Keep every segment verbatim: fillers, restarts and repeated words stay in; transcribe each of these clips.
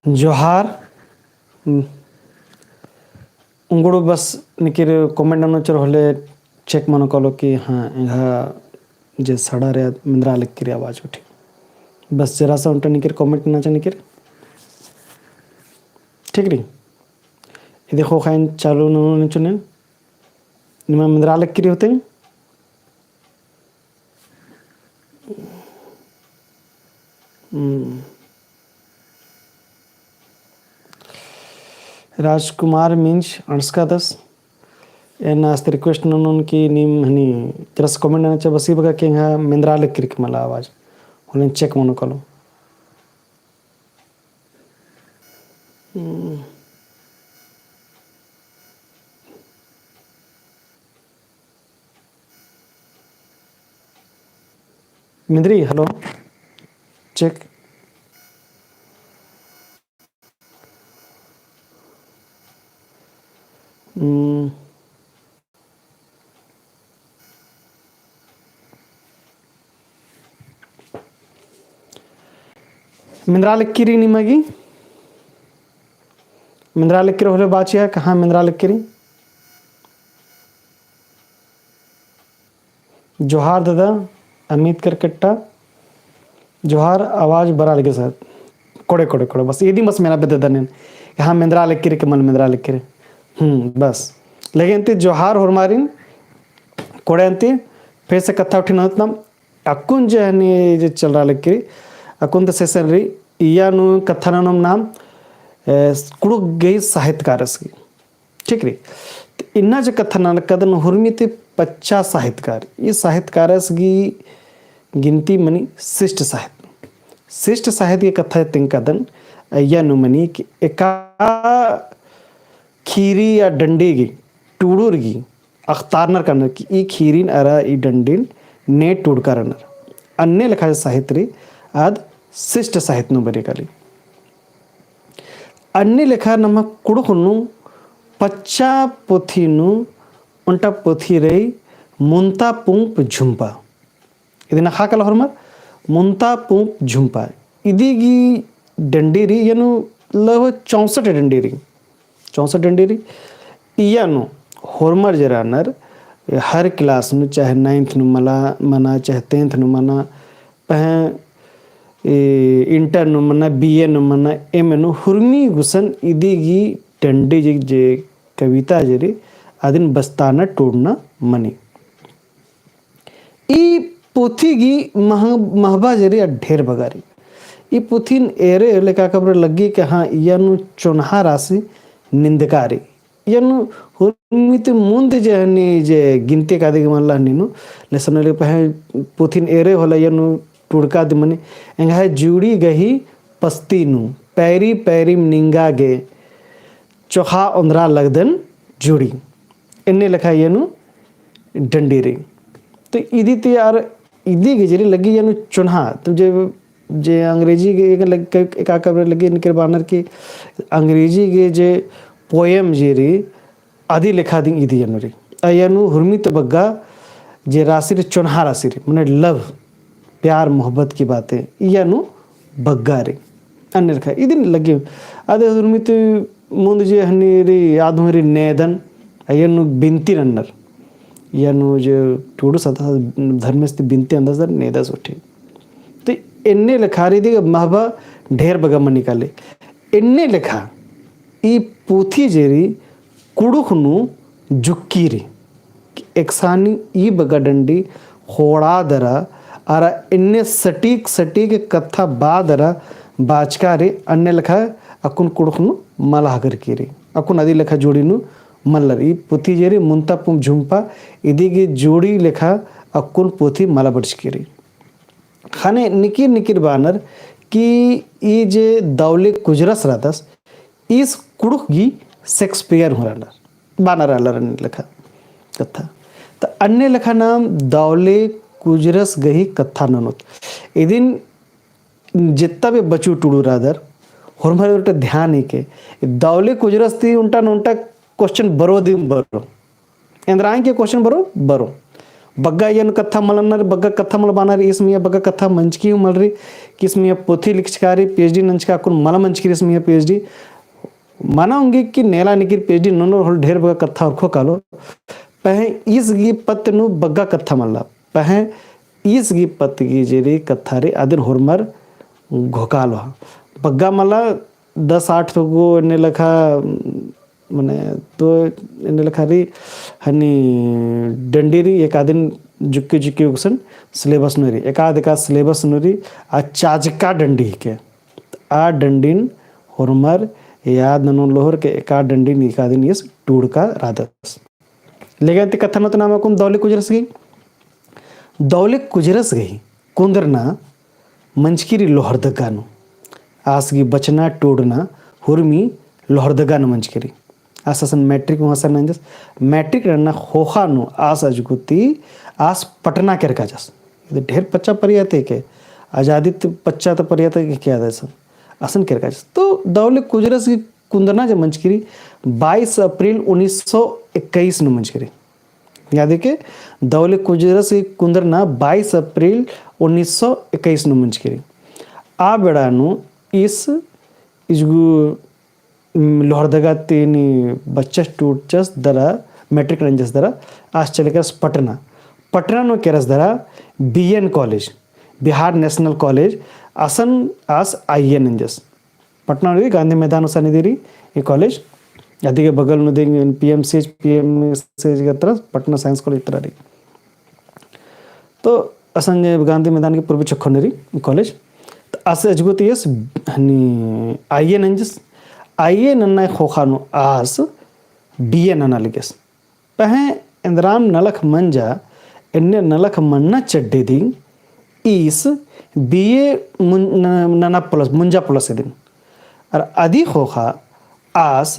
जोहार। उंगड़ू बस निकिर comment ननोचर होले check मनो कालो कि हाँ, एंगा जे सड़ा रे मेंदरा लक्की रे आवाज उठी। बस जरा सा उन्टा निकिर comment नना चा निकिर। ठीक रई। इदे ख़ोख़ा एन चालू ननोन चुनेन। निमा मेंदरा लक्की रई होते। हम्म। राजकुमार मिंज अंड़सकादस। एन आस्ते request ननोन कि नीम हनी जरा सा comment नना चा बस ई बग्गे कि एंगा मेंदरा लक्की रई कि मला आवाज। होले check मनो कालो। हम्म। मेंदरी, hello। Check। हम्म। मेंदरा लक्की रई निमा गे? मेंदरा लक्की रई होले बाचिया, कहाँ मेंदरा लक्की रई? जोहार दादा, अमित करकट्टा। जोहार, आवाज बरआ लगे सर। कोड़े, कोड़े, कोड़े, बस इदी मस मेना बेद्ददन एन। हाँ, मेंदरा लक्की रई कि मल मेंदरा लक्की रई। हम्म, बस। लेकिन ती जोहार होरमारिन, कोड़े अन्ती, फिर से कत्था उठी ननोत नाम, अक्कुन जे हनी जे चलरआ लक्की रई, अक्कुन ती session रई, इय्या नू कत्था ननोम नाम, ए, कुँड़ुख़ गही साहित्यकारस गही। ठीक रई। त इन्ना जे कत्था नना लगदन हुरमी ती पच्चा साहित्यकार। ई साहित्यकारस गही गिनती मनी शिष्ट साहित्य। शिष्ट साहित्य गही कत्था तेंगकादन अइय्या नू मनी कि एका ख़ीरी या डंडी गही टूड़ुर गही अख़तारनर कानर कि ई ख़ीरिन अरा ई डंडिन ने टूड़का रअनर। अन्ने लेखा जे साहित्य रई आद शिष्ट साहित्य नू बरई काली। अन्ने लेखा नम्है कुँड़ुख़ नू पच्चा पोथी नू ओन्टा पोथी रई मुन्ता पुंप झुम्पा। इदिन अख़आ काला होरमर मुन्ता पुंप झुम्पा। इदी गही डंडी रई इय्या नू लगभग चौसठ डंडी रई। चौसठ डंडी रई। इय्या नू होरमर जे रअनर हर class नू चाहे ninth नू मला, मना चाहे tenth नू मना पहें, ए, inter नू मना, B A नू मना, M A नू हुरमी गुसन इदी गही डंडी जे, जे कविता जे रई, अदिन बस्ताना टूड़ना मनी। ई पोथी गही मह-, महबा जे रई ढेर बग्गे रई। ई पोथिन एरे लेखा कबरे लग्गी कि हाँ, इय्या नू चोन्हा रासी निंदका रई। इय्या नू हुरमी ती मुन्द जे हनी जे गिनती कादी के मल्ला हनी नू, लेसन ले पहें पोथिन एरे होला इय्या नू टूड़का दी मनी, एंग्है जुड़ी गही पस्ती नू, पैरी पैरिम निंगा गे, चोखा ओन्द्रा लगदन जुड़ी। एन्ने लेखा इय्या नू डंडी रई। तो इदी ती आर इदी गे जे रई लग्गी इय्या नू चोन्हा, तो जे जे अंग्रेजी गे एक लग-, एक, एका कबरे लग्गी निकर बानर कि अंग्रेजी गे जे poem जे रई, अदी लेखा दिम इदी इय्या नू रई। अइय्या नू हुरमी ती बग्गे जे रासी रई, चोन्हा रासी रई, मने love, प्यार, मोहब्बत की बातें, इय्या नू बग्गे रई। अन्ने लेखा, इदिन लग्गी, अदे हुरमी ती मुन्द जे हनी रई, आद हूँ रई नेदन, अइय्या नू बिनती नन्नर। इय्या नू जे टूड़ुस अदस धर्मेस ती बिनती नन्दस दर नेदस उठी। तो एन्ने लेखा रई इदी गे महबा ढेर बग्गे मनी काली। एन्ने लेखा ई पोथी जे रई कुँड़ुख़ नू जुक्की रई। एकसानी ई बग्गे डंडी ख़ोंड़आ दरा, अरा एन्ने सटीक सटीक कत्था बआ दरा बाचका रई, अन्ने लेखा अक्कुन कुँड़ुख़ नू मल हगरकी रई। अक्कुन अदी लेखा जुड़ी नू मल्लर। ई पोथी जे रई मुन्ता पुंप झुम्पा, इदी गही जुड़ी लेखा अक्कुन पोथी मल बरचकी रई। ख़ने निकिर निकिर बानर कि ई जे दौले कुजरस रअदस, ईस कुँड़ुख़ गही शेक्सपियर हूँ रअनर, बानर आलर अन्ने लेखा कत्था। त अन्ने लेखा नाम दौले कुजरस गही कत्था ननोत। इदिन जेत्ता भी बच्चू टूड़ू रअदर, होरमर ओन्टा ध्यान हिके, दौले कुजरस ती ओन्टा न ओन्टा question बरो दिम बरो। एन्द्रा हिके question बरो, बरो। बग्गे अइय्या नू कत्था मल ननर, बग्गे कत्था मल बानर, ईस मइय्याँ बग्गे कत्था मंजकी हूँ मल रई, कि ईस मइय्याँ पोथी लिखचका रई, PhD नंजका अक्कुन मल मंजकी रई ईस मइय्याँ PhD। मना ओंगी कि नेला निकिर PhD ननोर होले ढेर बग्गे कत्था उरखो कालो। पहें ईस गही पत्त नू बग्गे कत्था मल्ला। पहें ईस गही पत्त गही जे रई कत्था रई अदिन होरमर घोखालो। बग्गे मला दस आठ गो एन्ने लेखा, मने, तो एन्ने लेखा रई, हनी डंडी रई, एकादिन जुक्की जुक्की गुसन syllabus नू रई, एकाद एकाद syllabus नू रई, आ चाजका डंडी हिके। आ डंडिन होरमर याद ननोन लोहर के एका डंडिन एकादिन ईस टूड़का रअदस। लेकिन ती कत्था नू तो नाम अक्कुन दौले कुजरस गही। दौले कुजरस गही कुन्दरना मंजकी रई लोहरदगा नू। आस गही बचना टूड़ना हुरमी लोहरदगा नू मंजकी रई। आस असन matric नू असन नंजस। Matric नन्ना ख़ोख़ा नू आस अजगुती आस पटना केरकाजस। इदे ढेर पच्चा परिया ती के, आजादी ती पच्चा ती परिया ती के, के आदस। असन केरकाजस। तो दौले कुजरस गही कुन्दरना जे मंजकी रई बाईस अप्रैल उन्नीस सौ इक्कीस नू मंजकी रई। याद है के दौले कुजरस गही कुन्दरना बाईस अप्रैल उन्नीस सौ इक्कीस नू मंजकी रई। आ बेड़ा नू ईस इजगु, उम, लोहरदगा ती नी बच्चस टूड़चस दरा, matric नंजस दरा, आस चले केरस पटना। पटना नू केरस दरा B N college, बिहार National College, असन आस I A नंजस। पटना नू रई, गांधी मैदान उसन इदी रई ई college। अदी गही बगल नू दिम PMCH, PMCH गही तरफ पटना Science College तरा रई। तो असन गांधी मैदान गही पूर्वी चोखो नू रई ई college। तो आस अजगुती ईस हनी I A नंजस। I A नन्ना ख़ोख़ा नू आस B A नना लगियस। पहें एन्दराम नलख मंजा, एन्ने नलख मन्ना चड्डे दिम ईस B A मुन-, न-, नना पोलस, मुंजा पोलस इदिन। अरा अदी ख़ोख़ा आस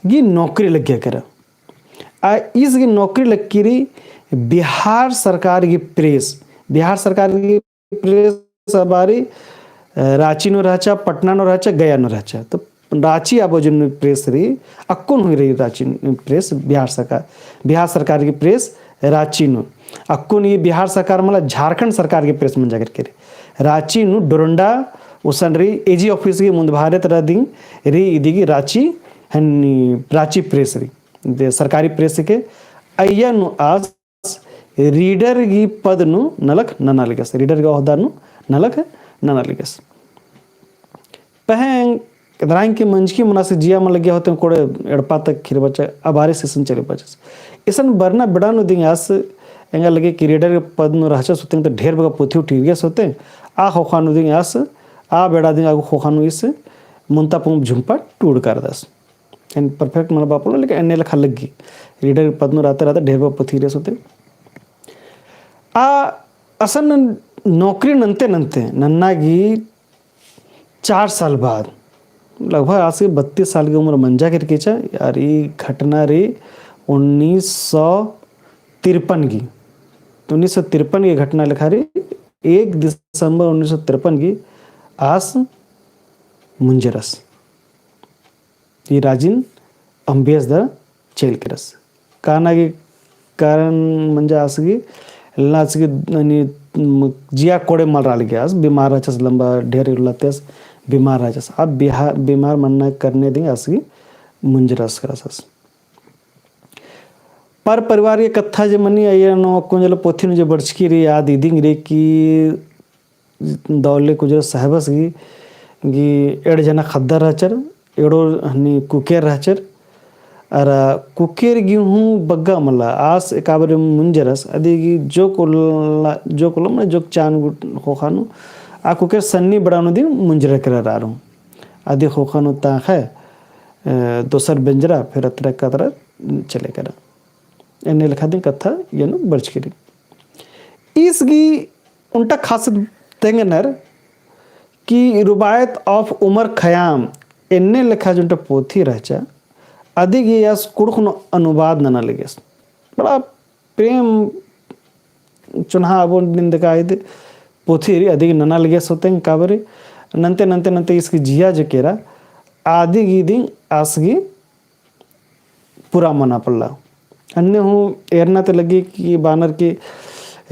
गही नौकरी लग्गिया केरा। आ ईस गही नौकरी लग्गी रई बिहार सरकार गही press, बिहार सरकार गही press आ बारी, अ, राँची नू रहचा, पटना नू रहचा, गया नू रहचा। तो राँची आबो जोन press रई, अक्कुन हूँ रई राँची नू press, बिहार सरकार, बिहार सरकार गही press राँची नू। अक्कुन ई बिहार सरकार मला झारखंड सरकार गही press मंजा केरकी रई। राँची नू डोरंडा उसन रई, AG office गही मुन्दभारे तरा दिम रई इदी गही राँची, हनी राँची press रई। दे सरकारी press के अइय्या नू आस reader गही पद नू नलख नना लगियस, reader गही ओहदा नू नलख नना लगियस। पहें एन्दरा एंग्है मंजकी मना से जिया मल लग्गिया होते कोड़े एड़पा तक खिरबाचा, आ बारी से इसन चले बाचस। इसन बरना बेड़ा नू दिम आस एंगा लग्गी कि reader गही पद नू रहचस होते तो ढेर बग्गे पोथी उठिरियस होते। आ ख़ोख़ा नू दिम आस, आ बेड़ा दिम आगू ख़ोख़ा नू ईस मुन्ता पुंग झुम्पा टूड़का रअदस। एन perfect मल बआ पोल्लोन, लेकिन एन्ने लेखा लग्गी। Reader पद नू रहते रहते ढेर बग्गे पोथी उठिरियस होते। आ असन नौकरी नन्ते नन्ते नन्ना गही चार साल बाद, लगभग आस गही बत्तीस साल गही उम्र मंजा केरकी रहचा, अरा ई घटना रई उन्नीस सौ तिरपन गही। तो उन्नीस सौ तिरपन गही घटना लेखा रई, एक दिसंबर उन्नीस सौ तिरपन गही आस मुंजरस। ई राजिन MBBS दरा चइल केरस। काना गही कारण मंजा आस गही, एल्ला आस गही, यानी, म, जिया कोड़े मल रआ लगिया आस, बीमार रहचस लंबा ढेर उल्ला ती आस बीमार रहचस। अब बिहा-, बीमार मन्ना करने दिम आस गही मुंजरस केरस आस। पर परिवार गही कत्था जे मनी, अइय्या नू अक्कुन जे पोथी नू जे बरचकी रई, आद इदिंग रई कि दौले कुजरस साहेबस गही, गही एंड़ जना ख़द्दर रहचर, एंड़ोर हनी कुकेर रहचर, अरा कुकेर गही हूँ बग्गे मला, आस एकाबारी मुंजरस, अदी गही जोक उल्ला, जोक उल्ला मने जोक चान गुट ख़ोख़ा नू, आ कुकेर सन्नी बेड़ा नू दिम मुंजरा केरा रअर हूँ। अदी ख़ोख़ा नू ताख़ा, अ, दोसर बेंजरा, फिर अतरा कतरा चले केरा। एन्ने लेखा दिम कत्था अइय्या नू बरचकी रई। ईस गही ओन्टा खासियत तेंगनर कि रुबायत of उमर ख़याम एन्ने लेखा जो ओन्टा पोथी रहचा, अदी गही आस कुँड़ुख़ नू अनुवाद नना लगियस। बड़ा प्रेम चोन्हा आबो निंदका इद पोथी रई, अदी गही नना लगियस होते काबरी। नन्ते, नन्ते, नन्ते ईस गही जिया जे केरा, अदी गही दिम आस गही पूरा मना पोल्ला। अन्ने हूँ एरना ती लग्गी कि बानर कि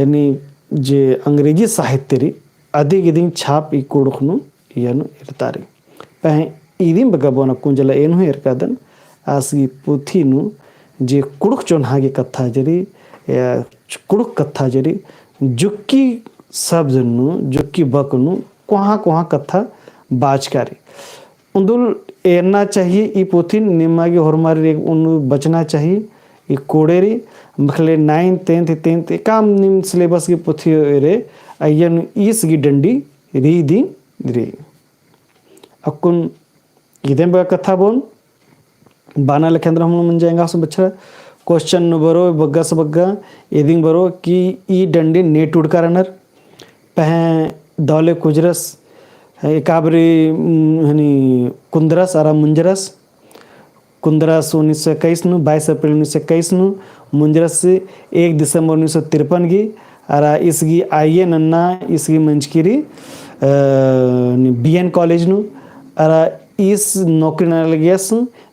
यानी जे अंग्रेजी साहित्य रई, अदिगे इदिंग छाप ई कुँड़ुख़ नू अइय्या नू एरतारी। पहें इदिम बग्गे बओन अक्कुन जला एन हूँ एरकादन, आस गही पुथी नू जे कुँड़ुख़ चोन्हा गे कत्था जे रई, या कुँड़ुख़ कत्था जे रई, जुक्की शब्द नू, जुक्की बक नू, कोहाँ कोहाँ कत्था बाचका रई। उन्दुल एरना चाहिए, ई पुथिन निमा गे होरमारिन उन्दुल बचना चाहिए। ई कोड़े रई, मखले ninth, tenth, tenth, एकाम नीम syllabus गे पुथी रई, अइय्या नू ईस गही डंडी रई दिम रई। अक्कुन इदिम बग्गे कत्था बओन, बअना लेखेंद्र हम मंजा एंगा से बछरा। Question नू बरओ, बग्गे से बग्गे, इदिंग बरओ कि ई डंडी ने टूड़का रअनर। पहें दौले कुजरस, एकाबारी, उम, हनी कुन्दरस अरा मुंजरस। कुन्दरस उन्नीस सौ इक्कीस नू, बाईस अप्रैल उन्नीस सौ इक्कीस नू, मुंजरस एक दिसंबर उन्नीस सौ तिरपन गे, अरा ईस गही आइए नन्ना ईस गही मंजकी रई, अ, हनी B N college नू, अरा ईस नौकरी नना लगियस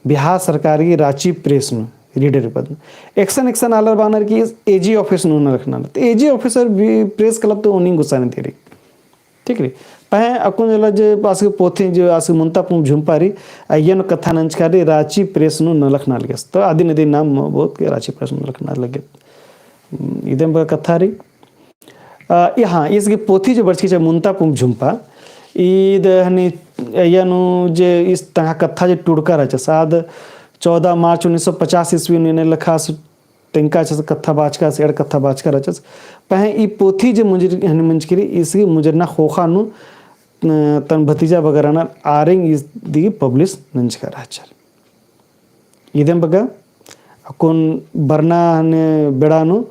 बिहार सरकार गही राँची press नू। Reader पद। एकसन, एकसन आलर बअनर कि ईस AG office नू नलख नना। तो AG officer भी press club तो ओन्नी गुस्सा नहीं दे रई। ठीक रई। पहें अक्कुन जला जे आस गही पोथी जे आस गही मुन्ता पुंग झुम्पा रई, अइय्या नू कत्था नंजका रई, राँची press नू नलख नना लगियस। तो अदिन अदिन नाम बहुत के राँची press नू नलख नना लगियस। हम्म, इदिम बग्गे कत्था रई। अ, ई हाँ, ईस गही पोथी जे बरचकी चा मुन्ता पुंग झुम्पा, ईद हनी अइय्या नू जे ईस तंगआ कत्था जे टूड़का रहचस, आद चौदह मार्च उन्नीस सौ पचास ईस्वी नू एन्ने लेखा से तेंगका रहचस, कत्था बाचका से, एंड़ कत्था बाचका रहचस। पहें ई पोथी जे मुंजर-, हनी मंजकी रई, ईस गही मुंजरना ख़ोख़ा नू, अ, तन भतीजा बग्गे रअनर आरिंग ईस दिम publish नंजका रहचर। इदिम बग्गे अक्कुन बरना हनी बेड़ा नू,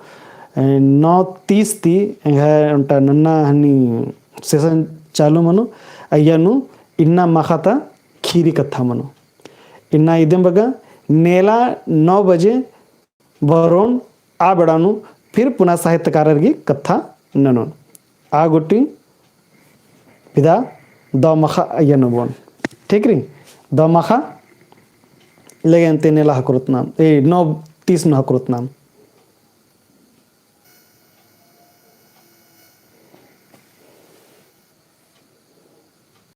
ए, नौ तीस ती एंग्है ओन्टा नन्ना हनी session चालू मनो, अइय्या नू इन्ना माख़ा ता ख़ीरी कत्था मनो। इन्ना इदिम बग्गे नेला नौ बजे बरओन आ बेड़ा नू फिर पुना साहित्यकारर गही कत्था ननोन। आ गूटी बिदा दव माख़ा अइय्या नू बओन। ठीक रई? दव माख़ा लेगेन ती नेला ख़क्खरओत नाम, ए, नौ तीस नू ख़क्खरओत नाम।